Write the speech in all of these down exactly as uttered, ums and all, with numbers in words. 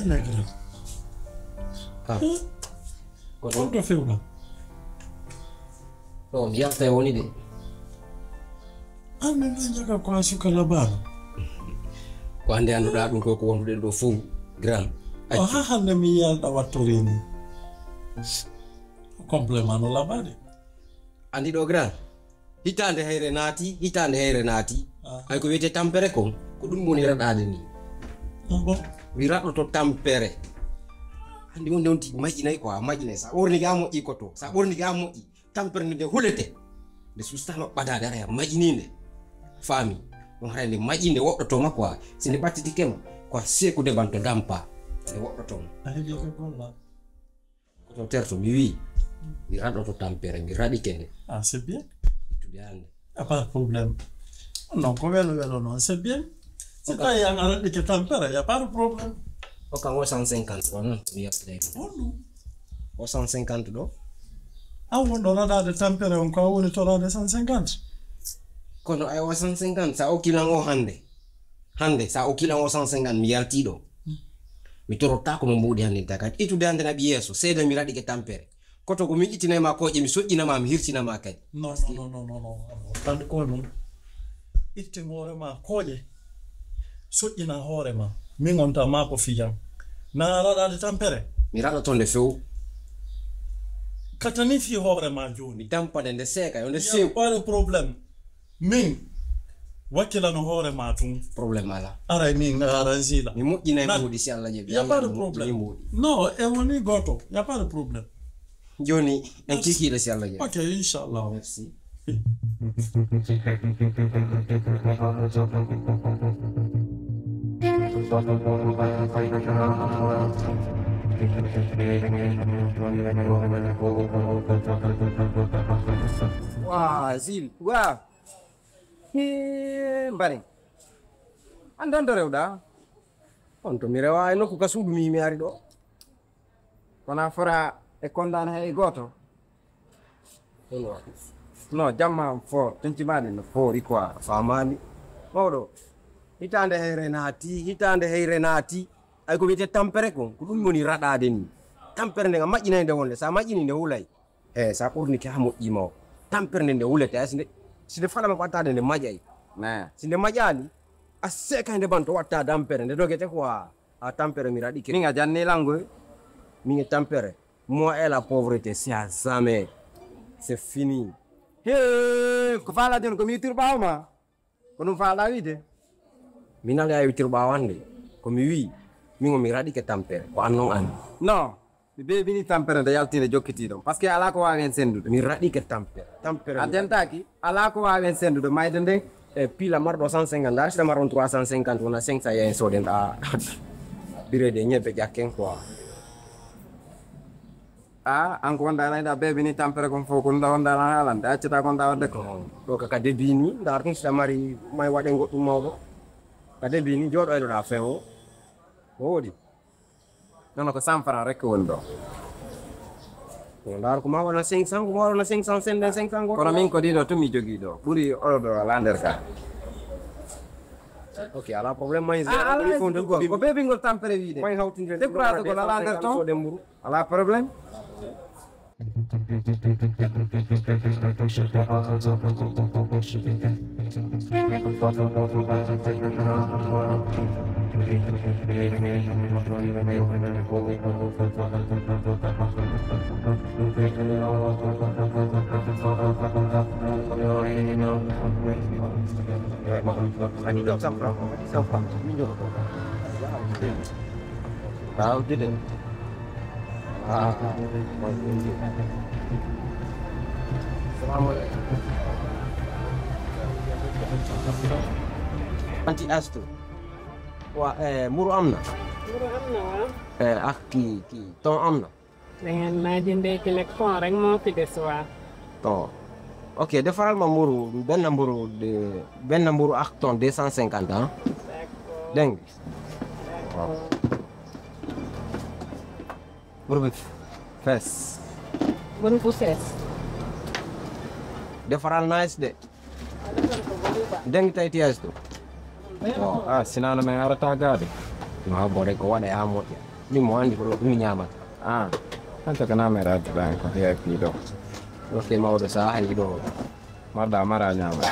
Ina gila. Ah. Ko ɗum? Ko fewna? Ɗo mi yalta e woni de. An min ɗon jaga ko a suka labaaru. Ko hannde annduɗaa ɗum ko, ko wonduɗen ɗo fow, grand. O Accu. Ha hannde mi yalɗa wattori ni. Ko complément no labaade. Anndi ɗo, grand. Hitaande heyre naati, hitaande heyre naati. Ah. Hay ko wiyetee tampere kon, ko ɗum woni raɗaade ni. Ah, bon. Mi raɗoto tampere. Anndi wonde on tigi maƴinay quoi, maƴinay. Sa ɓorni ga moƴƴi ko to. Sa ɓorni ga moƴƴi. Tampere nde, nde hulete. Nde sustano ɓadaade, ara ya maƴini nde. Faami. Ɗum haray nde maƴi nde woɗɗotoo ma quoi. Si nde ɓattitike ma, quoi, seekude banto dampa. Nde woɗɗotoo ma. A heɓi ko golla. Ko to terto, mi wi'i. Mi raɗoto tampere, mi raɗike nde. Ah, c'est bien. Ittude hannde. Y a pas de problème. Non, ko welo welo non, c'est bien. Si tawi an a raɗike tampere, y a pas de problème. O kan o cent cinquante ko non, mi yaltay. Honɗum? O cent cinquante ɗo. An wonɗo raɗaade tampere on, ko a woni toraade cent cinquante? Kono ay o cent cinquante, sa okki lan o hannde. Hannde, sa okki lan o cent cinquante, mi yaltii ɗo. Hmm. Mi torottaako mo mbuuɗi hannde, ta kadi. Ittude hannde na ɓi yeeso, seeda mi raɗike tampere. Koto ko min ittinay ma kooƴe, mi soƴƴina ma, mi hirtina ma kadi. Non, non, non, non, non, non. Tan ko non. Itte hoore ma kooƴe. Soƴƴina hoore ma. Min on ta ma ko fiyan. Na raɗaade tampere? Mi raɗoto nde few. Katani fi hoore ma jooni. Mi tampa nde, nde seeka, yo nde seeku. Y a pas de problème. Min, wakkilano hoore ma tun. Problème alaa. Aray min, aray sila. Mi moƴƴinay mbuuɗi si Allah jaɓi. Y a pas de problème. Non, e woni gooto. Y a pas de problème. Jooni, en kiikiiɗe si Allah jaɓi. Ok, inchallah. Merci. Waa, Sil, waa. Hee, mbare. An tan to rewɗaa? On to mi rewaa e nokku ka suudu mi, mi ari ɗo. Kono a foraa e kondaana hay gooto? Non, jamma am fo, tonti maaɗi no foori quoi, faamaali. Mawɗo, hitaande heyre naati, hitaande heyre naati. Ay ko wiyetee tampere kon, ko ɗum woni raɗaade ni. Tampere nde nga maƴƴinay nde wonde, sa maƴƴini nde hulay. He, sa ɓornike ha moƴƴi ma o. Tampere nde nde hulete, hay si nde, si nde faɗama ko wattaade nde maƴay. Ne. Si nde maƴaali, a seekay nde banto watta tampere, nde dogete quoi. A tampere mi raɗike. Min a janni langoy. Min e tampere. Moi et la pauvreté, c'est à jamais. C'est fini. Hee, ko faalaa jooni ko mi ittir ɓaawo ma? Ko ɗum faalaa wiide? Min alaa e witir ɓaawo hannde. Ko mi wi'i, min o mi raɗike tampere. Ko an non anndi. Non, mi beebini tampere nde yaltinde jokkitii ɗon. Parce que alaa ko waawi en senndude. Mi raɗike tampere. Tampere A mi raɗike. Dentaaki, alaa ko waawi en senndude mayde nden. E piila marɗo cent cinquante, ndaa si ɗa marɗon trois cent cinquante, wona cinq cents yen sooden ɗa birede ñebbe ƴakken quoi. Ah, an ko wonda ala ina beebi ni tampere kon fof, ko nda wonda ala haalande, accata kon da wadde ko. Ɗo ka, ka debi ni, ndaar tun si ɗa mari may waɗen goɗɗum mawɗo. Ka debi ni, jooɗo e ɗo ɗa fewo. Ko woodi? Nono ko cent francs rek woni ɗo. Ko ndaar ko ma wona cinq cents, ko ma wona cinq cents, senden cinq cents goɗɗo. Kono min ko ɗiɗo tun mi jogii ɗo. Ɓuri oɗo ɗo ala nder ka. Ok, ala problème, may. Ah, ala ɓuri fof nder ko. Ko beebingol tampere wiide. May hawtinde. Découragé ko ala nder ton. Soden mburu. Alaa problème. Waaw, dëgg la. Ah. Salaamaaleykum. Anti Astu. Waa, eh, mburu am na? Mburu am na, waaw. Eh, ak kii, kii, ton am na? Da ngeen naa jëndee ci lekk, ton rek moo fi des, waaw. Ton. Ok, defaral ma mburu, benn mburu de, benn mburu ak ton deux cent cinquante, ah. D'accord. Dégg nga? Waaw. Mburu bi fees. Mburu bu fees. Defaral nice de. Deng tay tiyastu. Waaw. Ah, sinaano men arata gaade. No habbo rek ko waɗa yaa moƴƴa. Min mo andi ko ɗo ɗum ñaamata. Ah, hanta ko naamere adduɗaa ko V I P ɗo. Ɗo ke mawɗo sa hani ɗo. Marɗa mara ñaama.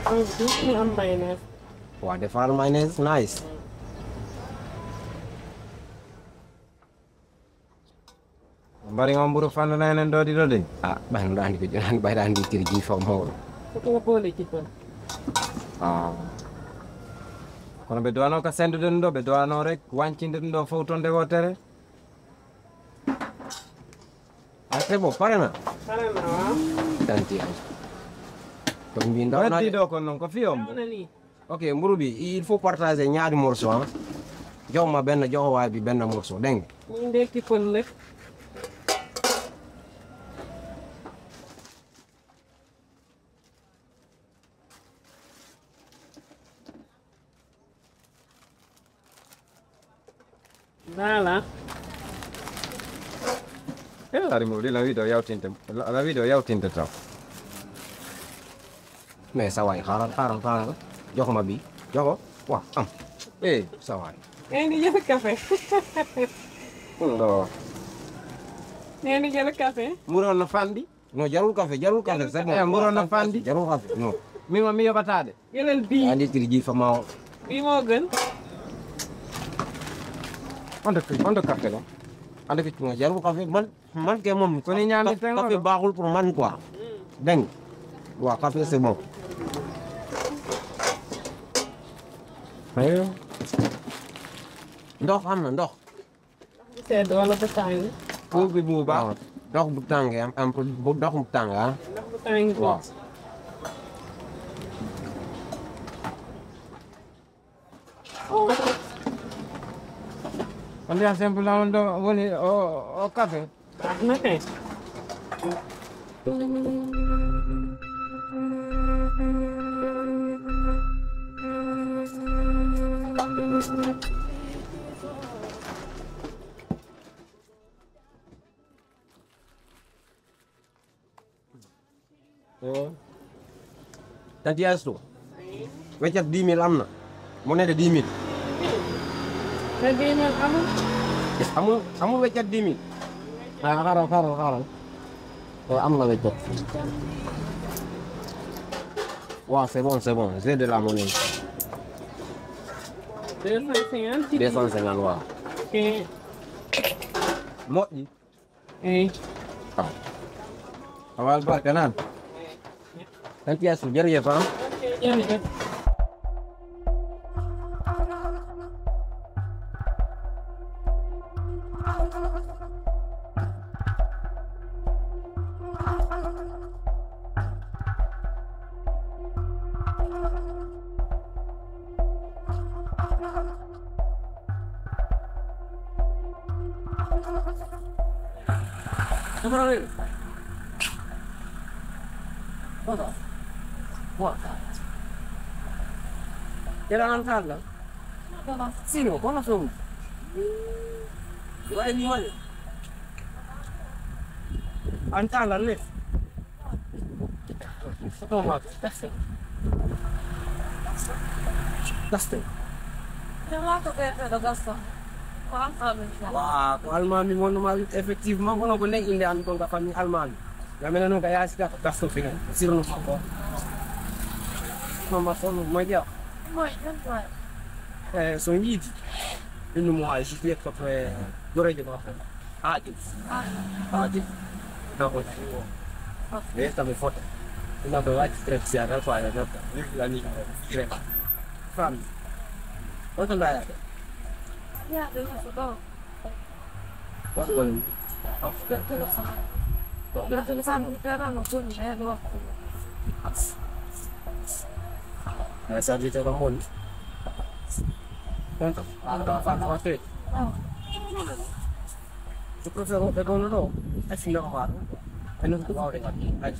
Ɗum am mayonnaise. Waaw, defaral mayonnaise nice. Mbari on mburu fannu na enen ɗo ɗiɗo de. Ah, ɓay no andi ko jonani ɓay andi tiri jifa mawɗo. Ko ɗum boole ci ton. Ah. Kono ɓe duwano ka sendude ɗum ɗo, ɓe duwano rek wancinde ɗum ɗo fof tonde wotere. Ah, c'est bon, pare na? Pare na, waaw. Tanti ay. Ko mbin ɗo. Waddi ɗo kon non, ko fiyom. Nawna ni. Ok, mburu bi, il faut partager ñaari morceau, ah. Jox ma benn, jox waa bi benn morceau, dégg nga? Ñu ndekki pël nag. Voilà. Eh, ari mo, la video yawtinte, la, la video yawtinte taw. Mais sa waay, xaaral, xaaral, xaaral. Jox ma bi, jox ko. Waaw, am. Eh, sa waay. Ngeen di jël café. Ɗo. Ngeen di jël café. Mburu on no fanɗi. No, jarul café, jarul café, c'est bon. Eh, mburu on no fanɗi. Jarul café, no. Min mo mi yoɓataade. Jëlal bii. Andi tiri ji fa maawo. Bii moo gën. On de, on de café la. Andi ki no jarul café, man, man ke moom. Ko ni ñaami tengo café do. Baaxul pour man quoi. Dégg nga? Waaw, café c'est bon. Ayo. Ndox am na, ndox. Sedd wala bu tàng? Pour bi bu baax. Waaw. Ndox bu tàng am, am bu, ndox bu tàng, ah. Ndox bu tàng. Waaw. Tuuti. On dirait simple la, on do-, woni o, o café. Baax na kay. Eh. Tanti Astu. Weccat dix mille am na. Monnaie de dix mille. Te dix mille amul? Amul, amul weccat dix mille. Ah, xaaral, xaaral, xaaral. Eh, am na weccat. Waaw, c'est bon, c'est bon. J'ai de la monnaie. Deux cent cinquante. Deux cent cinquante, waaw. Ok. Moƴƴi. Eyi. Ah. Awa albarka naan. Tanti Astu, jërëjëf, ah. Ok, jërëjëf. Cosa? Cosa? Era Antalya? Sì, no, cosa sono? Vai, vai. Antalya, lì. Toma, Gaston. Gaston. Waaw, ko almaami wonno ma, effectivement, kono ko nden innde an ɗon ka famille almaami. Ngamina noon ka yaasi ka ko Gaston Fina, sirno makko. No ma sono mo jeew. Eh, so yiidi, innu mo ay, si fiyet ko to e goreejo makko. Haati. Haati. Nako. Esta mi foto. Ina ko waati trek si ara ko ala nata. Ni la ni trek. Fam. Wata la ya. Ya, de ko do. Wata ko ni. Sa di te ko mon. Je préfère woɓɓe ɗon ɗo. Ay, sinno ko faa ɗum. Ay, non ko waawde waɗde. Ay.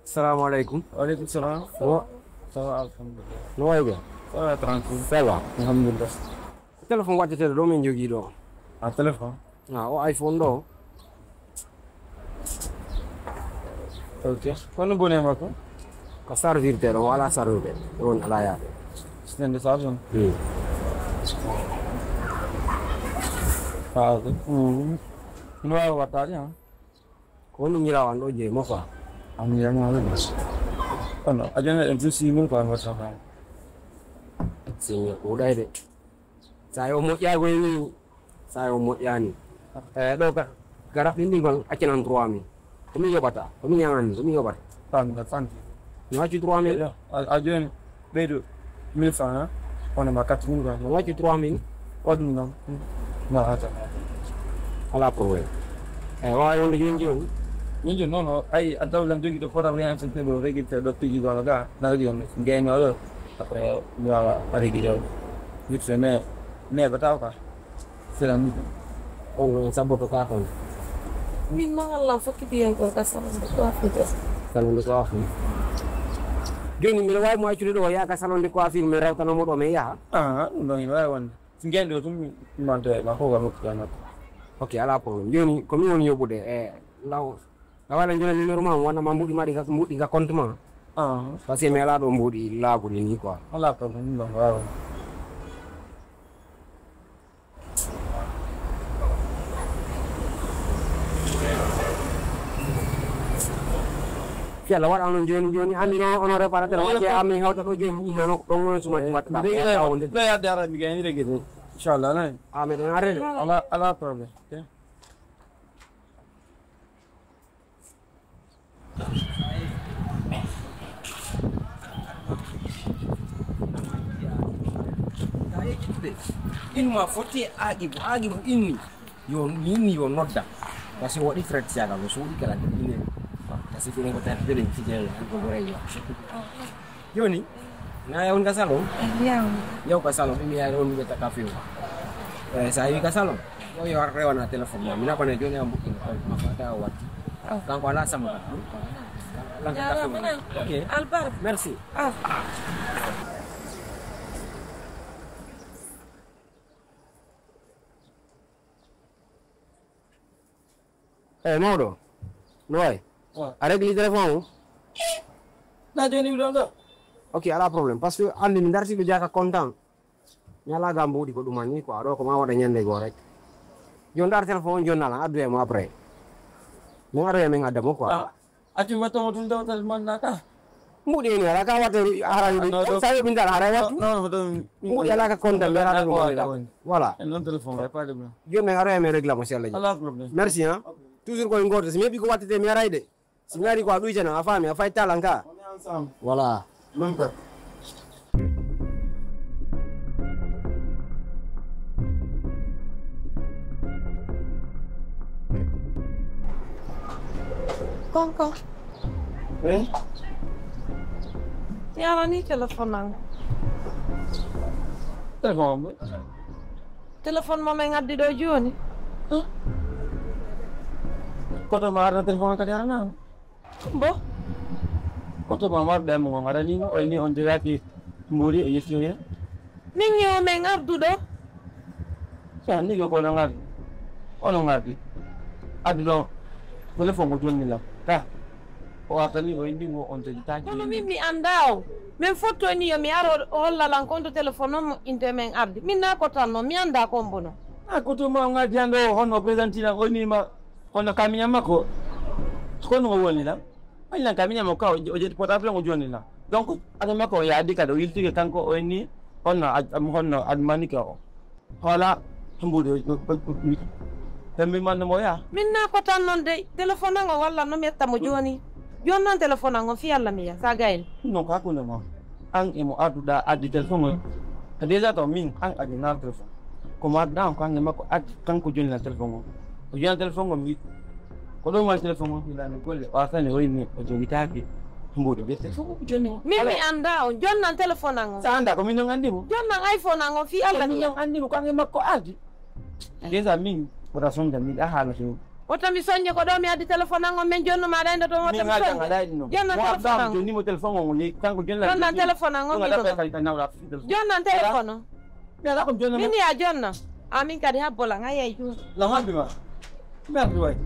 Salamu aleykum. Wa aleykum salam. Wa- Ça va, alhamdulillah. No wayi go? Ça va, tranquille. Ça va. Alhamdulillah. Téléphone waɗeteeɗo ɗo min jogii ɗo. A téléphone? Ah, o iPhone ɗo. Ok. Kono bone makko? Ko sarvirte ɗo, wala sarvirte. Ɗon ala yaade. Sitende sa ɗon? Hmm. Ah, ok. Mhm. No wawi wattaade, ha? Ko honɗum ñirawaan ɗo jeyi mo quoi? An ñirawaan ɗo. Kono a jona en tun six mille quoi, mo sama. Six mille ko ɗay de. Sa yo moƴƴaay ko ni, sa yo moƴƴaani. Eh, ɗo ka, ka raɓɓinɗingol accanan trois mille. Ko mi yoɓata, ko mi ñaŋan, ko mi yoɓata. Tan, tan. Mi accu trois mille. Yo, a, a jooni ɓeydu mille francs, ha? Kono ma quatre mille francs. Mi accu trois mille. Waɗu ɗum noon. Na hata. Alaa problème. Eyi, waawi wonde jooni jooni. Jooni jooni noon, o, ayi, a taw lan jogi ɗo portable, yan sen tebo regirte ɗo piiji gono ga, na jogi on, gayno ɗo. Après, mi wawa regirte ɗo. Vite fait, mais, mais ba taw ka. Sera mi. On, on saboto ka kon. Min ma Allah fokkiti en kon ka salon de coiffure. Salon de coiffure. Jooni, mbiɗa waawi mo accude ɗo, yaa ka salon de coiffure, mi rewtano mo ɗo, mi yaha. Ah, ɗum ɗon ina waawi wonde. Si ngeen ɗo tun, mante, ma ko ga mokki tan. Ok, alaa problème. Jooni, ko mi woni yoɓude, e, law, a wala jona numéro ma, wona ma mbuɗi ma ɗi ka, mbuɗi ka compte ma. Ah. Parce que mi alaa ɗo mbuɗi laabuɗi ni quoi. Alaa problème, ɗum ɗon waawi. Si Allah waɗa onon jooni jooni, hannde noon onon réparateur, wacce amin hewta ɗo jooni, innano ɗon woni suma watta. Ɗo yaade ara mi gayni rege ɗo. Inchallah, nani? Amin, ɗon arde. Ala, ala problème. Ok. Innu ma foti e Aaqibu, Aaqibu inni yo, mi inni yo nodda. Parce que waɗi traite siyagal, no soodi kala ine. Parce que ine ko traite de fijere ko boreyo. Jooni, na yaw ka salon? Yaw. Yaw ka salon, mi yaw on ɓe taka fiyo. Eh, sa yawi ka salon, yo yo rewana téléphone ma. Mina ko ne jooni am bukin ko ma fata watti. Oh. Kanko ala sama. Lan ka Jaaraama. Ok. Albar. Merci. Ah. Eyi, mawɗo, no wayi? Wa. A régli téléphone o? Na jooni mi ɗon ɗo. Ok, alaa problème. Parce que anndi mi darti ɗo jaka content. Mi alaa ga mbuuɗi ko ɗum anni quoi. Ɗo ko ma waɗa ñannde goo rek. Jooni ndar téléphone on jonnal an, addu e mo après. Min aroya min adda mo quoi. Ah. Accu mi watta mo tun dewtal man na ka. Mbuuɗi en wala ka watta haray. Ah, non, non. Sa yoɓi ndar haray wattu. Non, non, non. Mbuuɗi ala ka konta mi ala ko wala. Wala. En non téléphone, y a pas de problème. Jooni men aroya men régla mo si Allah jaɓi. Ala problème. Merci, hein. Ok. Toujours ko en goto. Si mi heɓi ko wattete mi aray de. Si mi ari ko a ɗuytana, a faami, a fay talan ka. On est ensemble. Voilà. Même pas. Konko. Eh? Yala ni téléphone an. Téléphone mo. Téléphone mo men addi ɗo jooni. Koto ma arna téléphone kadi arana. Bo? Koto ma marɗo e mo ngon arani o ni on jogaki mbuuri e yetti o. Min yo men arduɗo. Sa ni ko kono ngardi. Ono ngardi. Addu ɗo. Téléphone ko jonni lam. Ka. O artani o indi mo on tedi taji. Kono min mi anda o. Min fotto ni yo mi aro o holla lan konto téléphone on mo inte men ardi. Min na ko tan no mi anda ko mbono. A koto ma ngardi ando hono présentina o ni ma. Kono ka miñan makko, ko no o woni lan? Woni lan ka miñan makko, ka o je-, o jetti portable o jonni lan. Donc, ado makko o yaadi kadi, o yiltike kanko o inni, honno ad-, am, honno admanike o. Hola, mbuɗo, Ɓe mbi manno mo yaa. Min naa ko tan non dey, telefoŋ an on walla no mi etta mo jooni. Jooni non telefoŋ an on fii Alla mi yaa, sa gayni. Non ko hakkunde mon. An e mo arduɗaa addi telefoŋ on. Ko déjà to min, an addi naa telefoŋ. Ko mo arduɗaa on ko an e makko addi, kanko jonnina telefoŋ on. O jonnina telefoŋ on mi. Ko ɗo mari telefoŋ on fii laami golle, o artani o inni, o jogitaake. Mbuuɗo ɓe telefoŋ on jonni mo. Min mi anndaa on, jonnan telefoŋ an on. Sa anndaa ko min non anndi mo. Jonnan iPhone an on fii Alla mi yaa. Min non anndi mo, ko an e makko ardi. Déjà min, wota sonja, mi yiɗaa haala to. Wota mi sonja ko ɗo mi addi telefoŋ an on, men jonnu ma ɗayndo to, wota mi sonja. Jonnan telefoŋ an on. Jonni mo telefoŋ on, le, kanko jonna. Jonnan telefoŋ an on, mi ɗo. Jonnan telefoŋ on. Mi ala ko jonna. Min yaa jonna. Amin kadi habbolan, a yeey. La habbi ma. Merci way.